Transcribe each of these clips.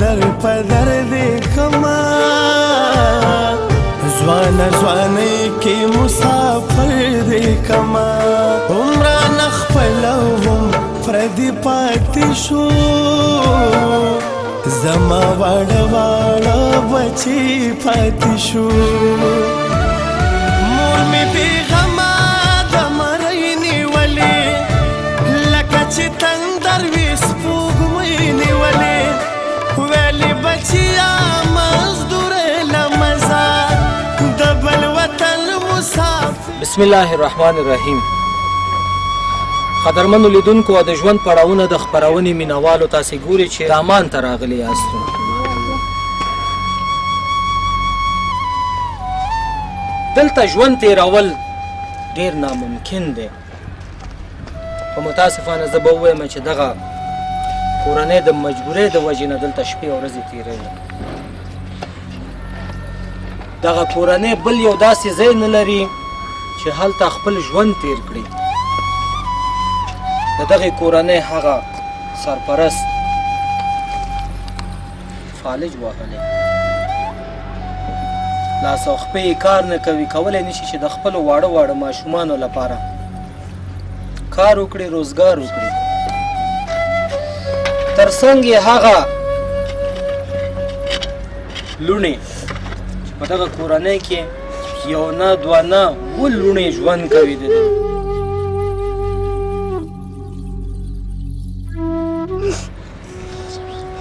در پدر دې کما، ځوانه ځوانۍ کې مسافر دې کما. عمران خپل هم پردي پاتې شو، زما واړه واړه بچي پاتې شو. مور مې بېغمه د مرۍ نیولې، لکه چې تندر وي سپوږمۍ نیولې. ویلې بچیا مزدور له مزه د بل وطن مسافر. بسم الله الرحمن الرحیم. قدرمنو لیدونکو، د ژوند پړاوونه د خپرونې مینوالو، تاسې ګوري چې دامان ته راغلي یاستو. دلته ژوند تېرول ډېر ناممکن دی، خو متاسفانه زه به ووایم چې دغه کورنۍ د مجبورۍ د وجې نه دلته شپې او ورځې تېروي. دغه کورنۍ بل یو داسې ځای نه لري چې هلته خپل ژوند تېر کړي. د دغې کورنۍ هغه سرپرست فالج وهلی، لاس او خپې یې کار نه کوي، کولی نشي چې د خپلو واړه واړه ماشومانو لپاره کار وکړي، روزګار وکړي. تر څنګ یې هغه لوڼې چې په دغه کورنۍ کې یو نه دوه نه اووه لوڼې ژوند کوي. د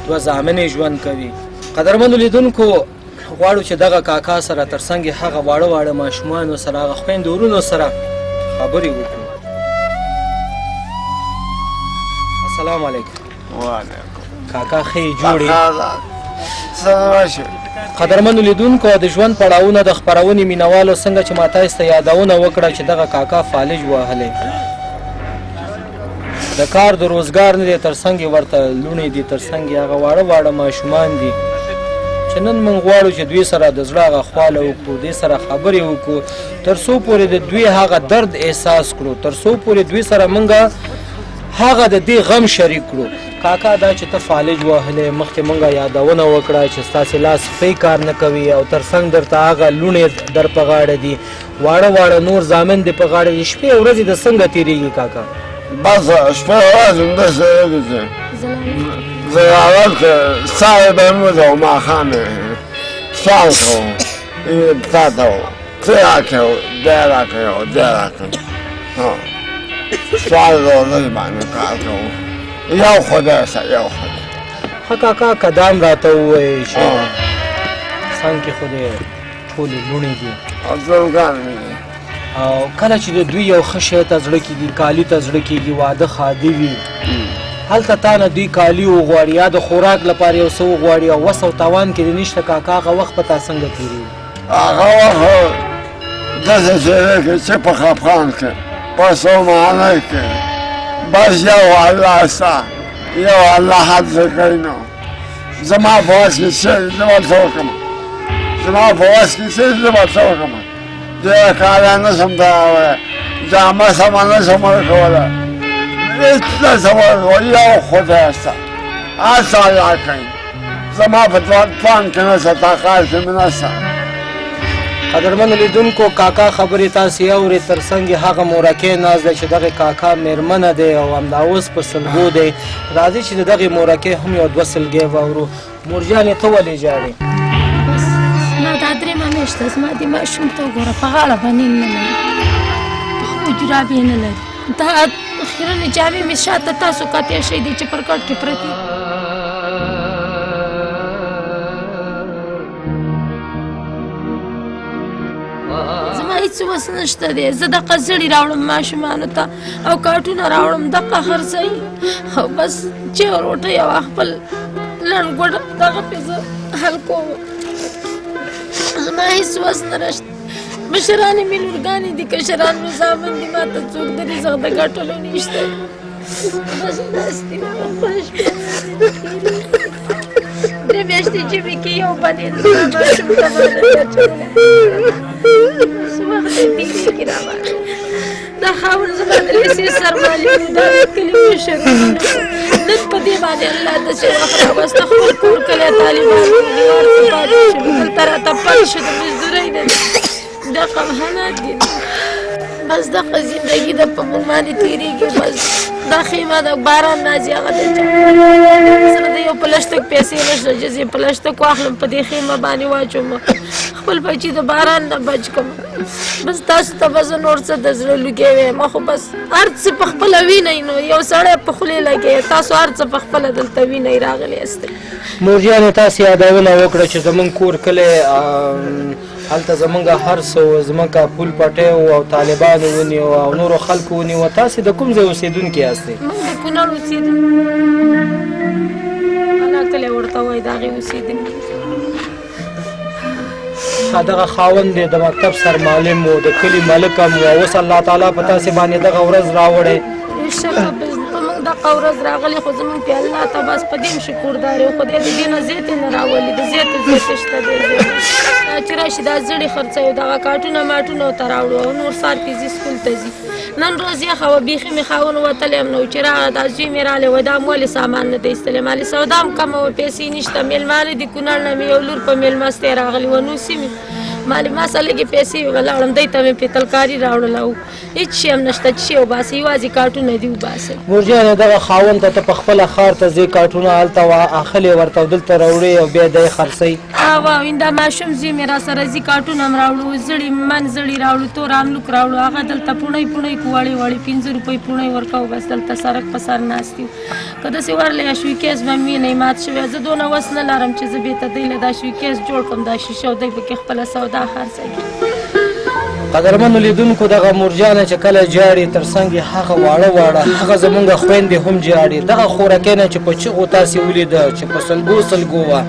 دوه زامن یې ژوند کوي. قدرمنو لیدونکو، غواړو چې دغه کاکا سره تر څنګ هغه واړه واړه ماشومانو سره، هغه خویندو ورونو سره خبرې وکړو. السلام علیکم. وعلیکم. کاکا ښه یې جوړې؟ څه؟ قدرمنو لیدونکو، د ژوند پړاوونه د خپرونې مینوالو، څنګه چې ما تاسو ته یادونه وکړه چې دغه کاکا فالج وهلی، د کار د روزګار نه دی، تر څنګ یې ورته لوڼې دي، تر څنګ یې هغه واړه واړه ماشومان دي چې نن موږ غواړو چې دوی سره د زړه هغه خواله وکړو، دوی سره خبرې وکړو، تر څو پورې د دوی هغه درد احساس کړو، تر څو پورې دوی سره موږ هغه د دې غم شریک کړو. کاکا، دا چې ته فالج وهلی، مخکې موږ یادونه وکړه چې ستاسې لاس پې کار نه کوي او تر څنګ درته هغه لوڼې در په غاړه دي، واړه واړه نور زامن دې په غاړه دي، شپې او ورځې د څنګه تېرېږي کاکا؟ بس شپه ورځ همداسې تېرېږي. زراعت سهار به موږ او ماښام سوال کوو، تا ته څه راکړو، دی راکړو، دی راکړو. سوال ورځ باندې کار کوو. یو خدای سره، یو خدای. ښه کاکا، قدم راته ووایې چې څنګ کې خو دې ټولې لوڼې دي او زرګان مې دي، او کله چې د دوی یو ښه شی ته زړه کېږي، کالي ته زړه کېږي، واده ښادي وي، هلته تا نه دوی کالي وغواړي یا د خوراک لپاره یو څه وغواړي او وس او توان کې دې نشته، کاکا هغه وخت په تا څنګه تېرېږي؟ هغه وخت داسې تېرېږي چې په خفقان کې، په سومانۍ کې، بس یو الله سته، یو الله حد کوي. نو زما په وس کې څه، زه به څه وکړم؟ زما په وس کې څه، زه به څه وکړم؟ ډېره کاله نه شم تیارولی، جامه سمه نه شم ورکولی، هېڅ نه شم ورکولی. یو خدای شته، هر څه الله کوي. زما په توان کې نشته، طاقت کې مې نشته. قدرمنو لیدونکو، کاکا خبرې تاسې اورئ، تر څنګ یې هغه مورکۍ ناست دی چې دغې کاکا مېرمنه دی او همدا اوس په سلګو دی. راځئ چې د دغې مورکۍ هم یو دوه سلګۍ واورو. مورجانې، ته ولې ژاړې؟ بس ما دا درېیمه میاشت ده، زما دې ماشوم ته وګوره، په غاړه باندې نه لري، په خپلو جرابې نه لري. دا خیرنې جامې مې شاته تاسو کتلی شئ دي چې پر کټ کې پرتې. زما هېڅ وس نشته دی، زه دقه زړي راوړم ماشومانو ته او کاټونه راوړم، دقه خرڅوي او بس چې روټۍ او خپل لنډ ګوډ دغه پې زه حل کوم. زما هېڅ وس نه راشته. مشرانې مې لورګانې دي، کشران مې زامن دي، ما ته څوک د رزق د ګټلو نشته. بس داسې مې خپله شپې درې میاشتې چې مې کې یو بنې زما ماشوم ته ما نه دی اچولی. بس وخت یې تېرېږي را باندې. دا خاوند زما د لیسې سرمعلم و، دا د کلي مشر و. نن په دې باندې الله داسې وخت راوسته، خپل کور کلی طالبان ونیو، هر څه پاتې شو، دلته راته پټ شو، د مزدورۍ نه دغه حالات دي. بس دغه زندګي ده په موږ باندې تېرېږي. بس دا خیمه ده، باران راځي، هغه د چا سره د یو پلشتک پیسې نشته چې زه پلشتک واخلم په دې خیمه باندې واچوم، خپل بچي د باران نه بچ کړم. بس تاسو ته به زه نور څه د زړه لوګی وایم، خو بس هر څه په خپله وینئ، نو یو سړی په خولې لګوي، تاسو هر څه په خپله دلته وینئ راغلي یاستئ. مورجانې تاسې یادونه وکړه چې زمونږ کور کلی هلته زمونږ هر څه و، ځمکه پول پټی و او طالبانو ونیو او نورو خلکو ونیو. تاسې د کوم ځای اوسېدونکي یاستئ؟ موږ د کونړ اوسېدونکي، الله کلی ورته وایي، د هغې اوسېدونکي. دغه خاوند دی د مکتب سرمعلم و، د کلي ملک هم و، اوس الله تعالی په تاسې باندې دغه ورځ راوړی. بېشکه په موږ دغه ورځ راغلې، خو زموږ پې الله ته بس په دې هم شکردار یو، خدای د دې نه زیاتې نه راولي، د زیاتې زیاتې شته دی. چې راشي دا زړې خرڅوي، دغه کاټونه ماټونه ورته راوړو او نور سهار کې ځي سکول ته ځي. نن ورځ یخه وه، بیخي مې خاوند وتلی هم نه و، چې راغی دا زوی مې راغلی وایي دا مو ولې سامان نه دی ایستلی؟ مالې سودا هم کمه وه، پیسې نشته، مېلمانه دي، کونړ نه مې یو لور په مېلمستیا راغلي وه، نو سیمې مالې ما سره لږې پیسې وې، ولاړم دی ته مې پیتلکاري راوړله او هېڅ شی هم نشته چې شی وباسي، یوازې کارټونه دي وباسي. مورجانې دغه خاوند ته ته په خپله ښار ته ځې، کارټونه هلته اخلې ورته او دلته راوړې او بیا دی خرڅوي؟ او دا ماشوم زوی مې راسره ځي، کارټونه هم راوړو، زړي من زړي راوړو، تور املوک راوړو، هغه دلته پوڼۍ پوڼۍ کو، وړې وړې 5 روپۍ پوڼۍ ورکوو، بس دلته سړک په سر ناست یو. که داسې ورلې شوکیس به مې وینئ مات شوی، زه دونه وس نه لرم چې زه بېرته دی له دا شوکیس جوړ کړم، دا شیشه او دی پکې خپله سودا خرڅه کړي. قدرمنو لیدونکو دغه مورجانه چې کله جاړي تر څنګ یې هغه واړه واړه هغه زمونږ خویندې هم جاړي. دغه خورکۍ نه چې په چغو تاسې ولیده چې په سلګو سلګو وه،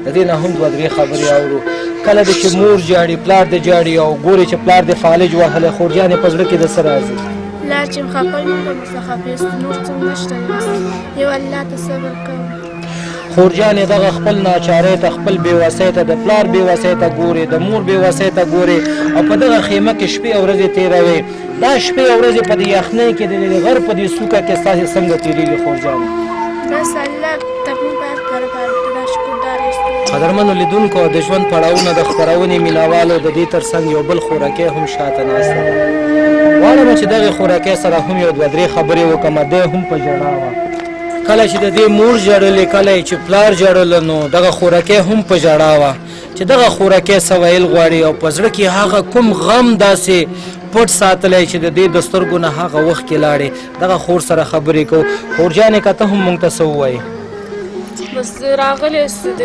د دې نه هم دوه درې خبرې اورو. کله دې چې مور جاړي، پلار دې جاړي او ګورې چې پلار دې فالج وهلی، خورجانې په زړه کې د څه راځي؟ پلار چې خفه وي موږ ورڅخه خفه یو، نور څه نشته، یو الله ته صبر کوو. خورجانې دغه خپل ناچارۍ ته، خپل بېوسۍ ته، د پلار بېوسۍ ته ګورې، د مور بېوسۍ ته ګورې او په دغه خیمه کې شپې او ورځې تېروې. دا شپې او ورځې په دې یخنۍ کې د دې غر په دې څوکه کې ستاسې څنګه تېرېږي خورجانې؟ بس الله ته موږ په هر کار باندې شکردار یو. قدرمنو لیدونکو د ژوند پړاوونه د خپرونې مینهوالو د دې تر څنګ یو بل خورکی هم شاته ناسته ده. غواړم چې دغې خورکی سره هم یو دوه درې خبرې وکړم. دی هم په ژړا وه. کله چې د دې مور ژړلې، کله یې چې پلار ژړل، نو دغه خورکی هم په ژړا وه چې دغه خورکی څه ویل غواړي او په زړه کې هغه کوم غم داسې پټ ساتلی چې د دې د سترګو نه هغه وخت کې لاړې. دغه خور سره خبرې کوو. خورجانې که ته هم موږ ته څه ووایې؟ بس راغلی د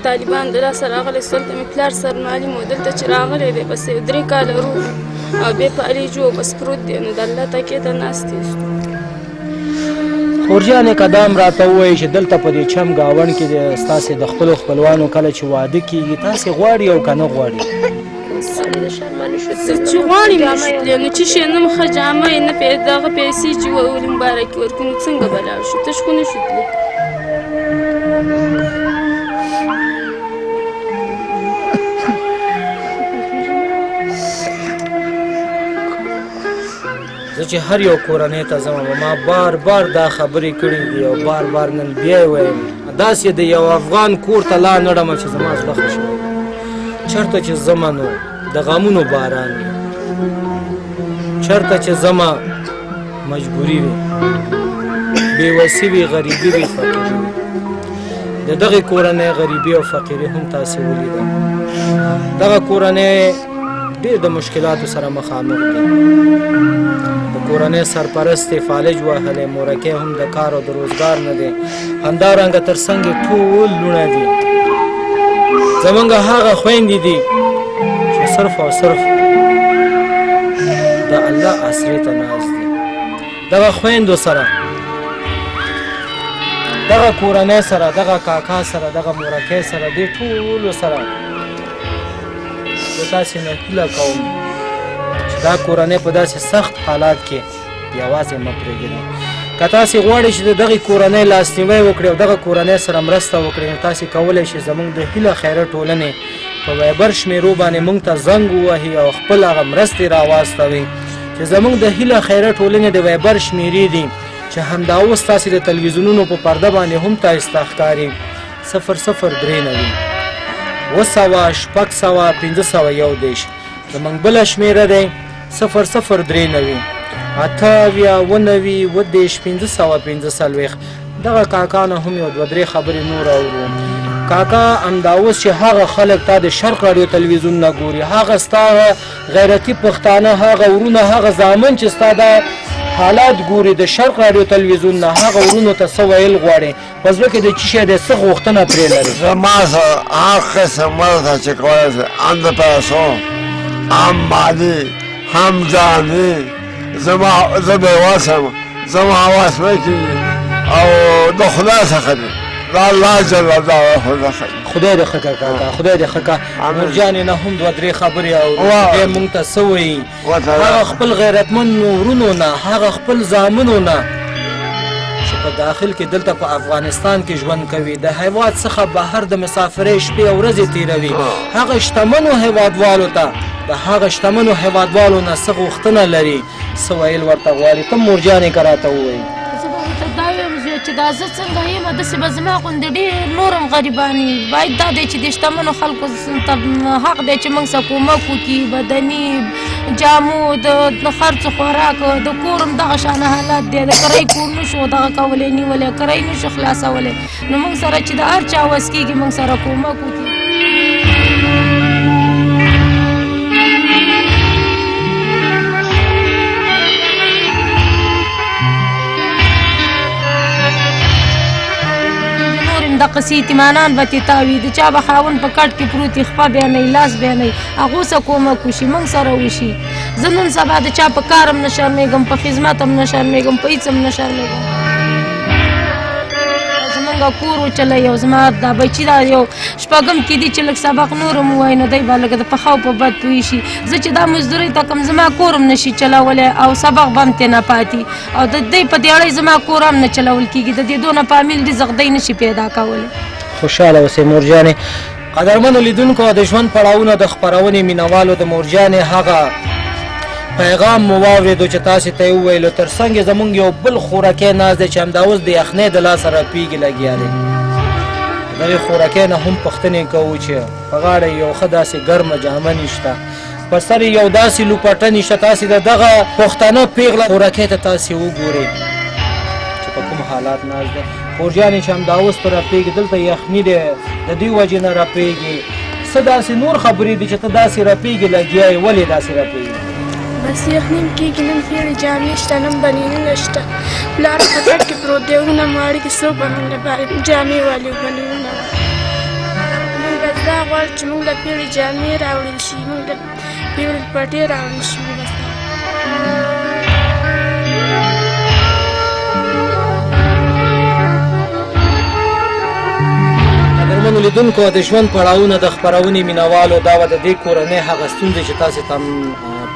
طالبان د لاسه راغلی، دلته مې پلار سر معلم و، دلته چې راغلی دی بس یو 3 کاله روغ او بیا په علیجو بس پروت دی، نو د الله تکیه ته ناست یو. خورجانې که دا هم راته ووایې چې دلته په دې چم ګاونډ کې ستاسې د خپلو خپلوانو کله چې واده کېږي تاسې غواړي او که نه غواړي؟ چې غواړي مې نشو تللی، نو چې شی نه ښه جامه یې نه دغه پیسې چې ولي مبارکي ورکړو، نو څنګه به لاړ شو؟ تش خو نه شو تللی. زه چې هر یو کورنۍ ته ځم ما بار بار دا خبرې کړې دي او بار بار نن بیا وایم، داسې د یو افغان کور ته لا نه ړمه چې زما زړه ښه شوی. چېرته چې ځمه نو د غمونو باران وي، چېرته چې ځمه مجبوري وي، بېوسي وي، غریبي وي، فقیري وي. د دغې کورنۍ غریبي او فقیري هم تاسې ولیده. دغه کورنۍ ډېر د مشکلاتو سره مخامخ دي. د کورنۍ سرپرست یې فالج وهلی، مورکی هم د کار او د روزګار نه دی، همدارنګه تر څنګ یې ټول لوڼه دي. زمونږ هغه خویندې دي چې صرف او صرف د الله اسرې ته ناست دي. دغه خویندو سره، دغه کورنۍ سره، دغه کاکا سره، دغه مورکی سره، دې ټولو سره زه تاسې نه هیله کوم چې دا کورنۍ په داسې سخت حالات کې یوازې مه پرېږدئ. که تاسې غواړئ چې د دغې کورنۍ لاسنیوی وکړئ او دغه کورنۍ سره مرسته وکړئ، نو تاسې کولی شئ زموږ د هیله خیره ټولنې په وایبر شمېرو باندې موږ ته زنګ ووهئ او خپل هغه مرستې راواستوئ چې زموږ د هیله خیره ټولنې د وایبر شمېرې دي چې همدا اوس تاسې د تلویزیونونو په پرده باندې هم تاسې ته ښکاري 0093 700 600 531. زمونږ بله شمېره دی 0093 8 9 545. دغه کاکا نه هم یو دوه درې خبرې نور اورو. کاکا همدا اوس چې هغه خلک تا د شرق راډیو تلویزیون نه ګوري، هغه ستا غیرتي پښتانه، هغه ورونه، هغه زامن چې ستا دا حالات ګوري د شرق راډیو تلویزیون نه، هغه ورونو ته څه ویل غواړي؟ په زړه کې د څه شی دی، څه غوښتنه ترې لري؟ زما سره هر قسم مرسته چې کولی شي، هم د پیسو، هم مالي، هم ځاني. زما زه بې وسه یم، زما وس نه کېږي او د خدای څخه دی، د الله جل جلاله څخه دی. خدای دې ښه کړه کاکا، خدای دې ښه کړه. مورجانې نه هم دوه درې خبرې اورو، دی مونږ ته څه وایي؟ هغه خپل غیرتمن ورونو نه، هغه خپل زامنو نه چې په داخل کې دلته په افغانستان کې ژوند کوي، د هیواد څخه بهر د مسافرۍ شپې او ورځې تېروي، هغه شتمنو هیوادوالو ته، د هغه شتمنو هیوادوالو نه څه غوښتنه لري، څه ویل ورته غواړي؟ ته مورجانې که راته ووایي. زه به ورته دا ویم چې دا زه څنګه یم، داسې به زما غوندې ډېر نور هم غریبان وي. باید دا دی چې د شتمنو خلکو ته حق دی چې موږ سره کومک وکړي، بدني، جامو، د خرڅ خوراک، د کور هم دغه شان حالات دی، د کرایي کور نه شو دغه کولی نیولی، کرایي نه شو خلاصولی. نو موږ سره چې د هر چا وس کېږي موږ سره کومک وکړي. دقسې یتیمانان به ترې تاوي، د چا به خاوند په کټ کې پروت وي، خپه بیا نه وي، لاس بیا نه وي، هغو سره کومک وشي، موږ سره وشي. زه نن سبا د چا په کار هم نه شرمېږم، په خدمت هم نه شرمېږم، په هېڅ هم نه شرمېږم. زمونږ کور وچلی او زما دا بچي دا یو شپږم کې دي چې لږ سبق نور هم ووایي، نو دی به لږ د پښو په بد پوه شي. زه چې دا مزدورۍ ته کوم، زما کور هم نه شي چلولی او سبق به هم ترې نه پاتې، او د دې په دیاړۍ زما کور هم نه چلول کېږي. د دې دونه فامیل رزق دی نه شي پیدا کولی. خوشحاله اوسئ مورجانې. قدرمنو لیدونکو، د ژوند پړاوونه د خپرونې مینهوالو د مورجانې هغه پیغام مو واورېدو چې تاسې ته یې وویلو. تر څنګ یې زمونږ یو بل خورکی ناست دی چې همدا اوس د یخنۍ د لاسه راپېږي لګیا دی. دغې خورکی نه هم پوښتنې کوو چې په غاړه یې یو ښه داسې ګرمه جامه نشته، په سر یې یو داسې لوپټه نشته. تاسې د دغه پښتانه پېغله خورکی ته تاسې وګورئ چې په کوم حالات ناست دی. خورجانې چې همدا اوس ته راپېږي، دلته یخني دی، د دې وجې نه راپېږي. څه داسې نور خبرې دي چې ته داسې راپېږي لګیا یې، ولې داسې راپېږي؟ بس یخني هم کېږي، نن پیړې جامې شته، نن بنیانونه شته. پلار په کټ کې پروت دی، ورونه ماړه دي، څوک به موږ له جامې والي او بنیانونه والي. موږ بس دا غواړو چې موږ له پیړې جامې راوړل شي، موږ له پیړې پټې راوړل شي، موږ بس دا. قدرمنو لیدونکو، د ژوند پړاوونه د خپرونې مینهوالو، دا وه د دې کورنۍ هغه ستونزې چې تاسې ته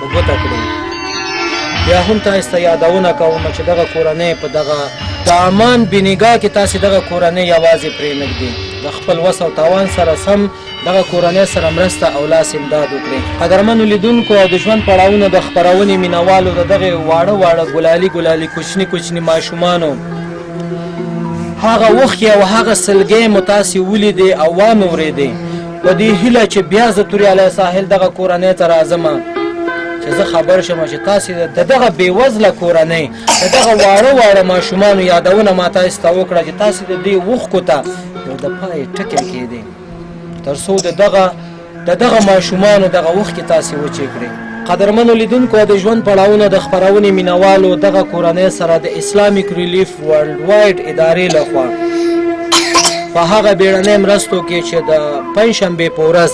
په ګوته کړې. بیا هم تاسې ته یادونه کوم چې دغه کورنۍ په دغه د امان بنګاه کې تاسې دغه کورنۍ یوازې پرې نه ږدي، د خپل وس او توان سره سم دغه کورنۍ سره مرسته او لاس امداد وکړي. قدرمنو لیدونکو او د ژوند پړاوونه د خپرونې مینهوالو، د دغې واړه واړه ګلالي ګلالي کوچني کوچني ماشومانو هغه اوښکې او هغه سلګۍ مو تاسې ولیدې او وامې اورېدې، په دې هیله چې بیا زه توریالی ساحل دغه کورنۍ ته راځم چې زه خبر شم چې تاسې د دغه بېوزله کورنۍ د دغه واړه واړه ماشومانو یادونه ما تاسې ته وکړه چې تاسې د دې اوښکو ته یو د پای ټکی کېدی، تر څو د دغه ماشومانو دغه اوښکې تاسې وچې کړئ. قدرمنو لیدونکو، د ژوند پړاوونه د خپرونې مینهوالو، دغه کورنۍ سره د اسلامیک ریلیف ورلډ واید ادارې لخوا په هغه بیړنۍ مرستو کې چې د پنجشنبې په ورځ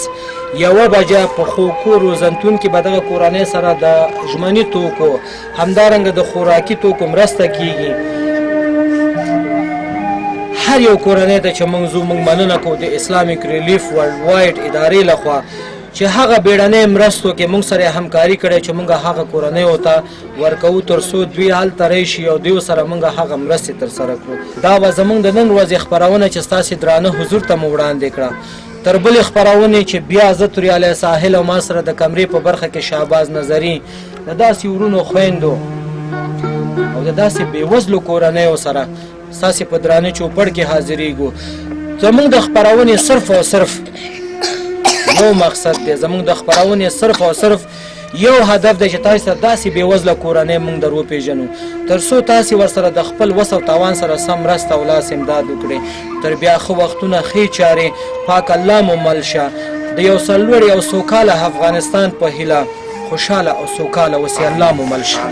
1 بجه په خوکو روزنتون کې به دغه کورنۍ سره د ژمني توکو همدارنګه د خوراکي توکو مرسته کیږي. هر یو کورنۍ ته چې موږ ځو، موږ مننه کوو د اسلامیک ریلیف ورلډ واید ادارې لخوا چې هغه بیړنۍ مرستو کې موږ سره همکاري کړې چې موږ هغه کورنیو ته ورکوو تر څو دوی هلته راشي او دوی سره موږ هغه مرستې ترسره کړو. دا به زموږ د نن ورځې خپرونه چې ستاسې درانه حضور ته مو وړاندې کړه. تر بلې خپرونې چې بیا زه توریالی ساحل او ما سره د کمرې په برخه کې شهباز نظري د داسې ورونو خویندو او د داسې بېوزلو کورنیو سره ستاسې په درانه چوپړ کې حاضرېږو. زموږ د خپرونې صرف او صرف یو مقصد دی، زموږ د خپرونې صرف او صرف یو هدف دی چې تاسو ته داسې بېوزله کورنۍ موږ در وپېژنو، تر څو تاسې ورسره د خپل وس او توان سره سم مرسته او لاس امداد وکړئ. تر بیا ښه وختونه، ښې چارې، پاک الله مو مل شه. د یو سرلوړي او سوکاله افغانستان په هیله خوشحاله او سوکاله اوسئ. الله مو مل شه.